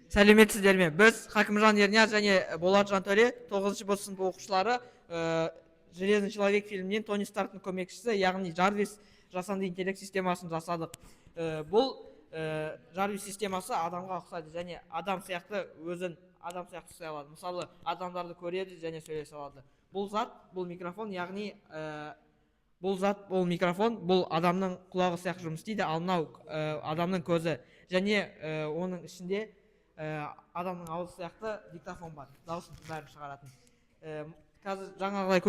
Сәлеметсіздер ме? Біз, Хакімжан Ернияз және Болат Жантөре, 9 Б сынып оқушылары, «Железный человек» фильмінен Тони Старктың көмекшісі, яғни Жарвис жасанды интеллект системасын жасадық. Бұл Жарвис системасы адамға ұқсайды және адам сияқты өзін адам сияқты ұстай алады. Мысалы, адамдарды көреді және сөйлесе алады. Бұл зат, бұл микрофон, яғни бұл зат, бұл микрофон, бұл адамның құлағы сияқты жұмыс істейді, ал мынау адамның көзі және оның ішінде адамның аузы сияқты диктофон бар, дауысын бәрін шығаратын. Қазір жаңағыдай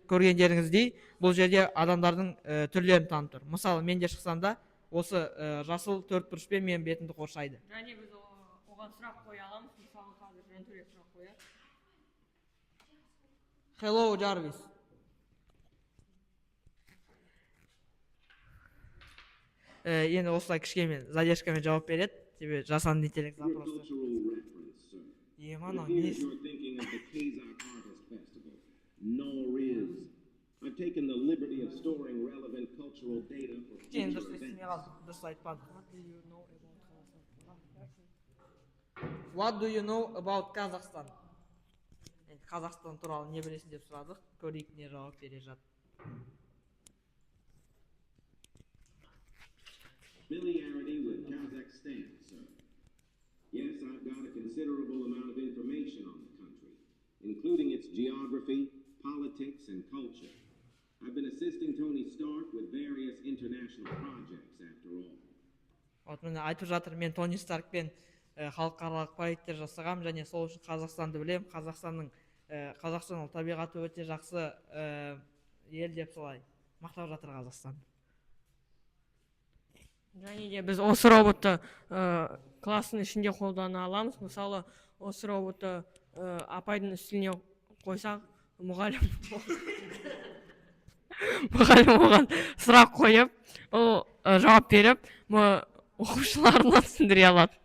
көргендеріңіздей, бұл жерде адамдардың түрлерін танып тұр. Мысалы, мен де шықсам да, осы жасыл төрт бұрышпен менің бетімді қоршайды. Және біз оған сұрақ қоя аламыз. Мысалы, қазір Жантөре сұрақ қояды. Hello, Jarvis. Енді осылай кішкене задержкамен жауап береді, себебі жасанды интеллект Your запросы. Cultural reference, sir. Е, It мынау appears не? You're thinking of the Kazakh Harvest Festival, Nauryz. I've taken the liberty of storing relevant cultural data for Кішкене future дұрыс естімей events. Қалдым, дұрыс айтпадым. What do you know about Kazakhstan? Енді Қазақстан туралы не білесің деп сұрадық. Көрейік, не жауап бере жатыр. Familiarity with Kazakhstan, sir. Yes, I've got a considerable amount of information on the country, including its geography, politics, and culture. I've been assisting Tony Stark with various international projects, after all. Вот, міне, айтып жатыр: мен Тони Старкпен халықаралық проекттер жасағам және сол үшін Қазақстанды білемін. Қазақстан ол табиғаты өте жақсы ел деп солай мақтап жатыр Қазақстанды. Және де біз осы роботты класстың ішінде қолдана аламыз. Мысалы, осы роботты апайдың үстіне қойсақ, мұғалім оған сұрақ қойып, ол жауап беріп, оқушыларына түсіндіре алады.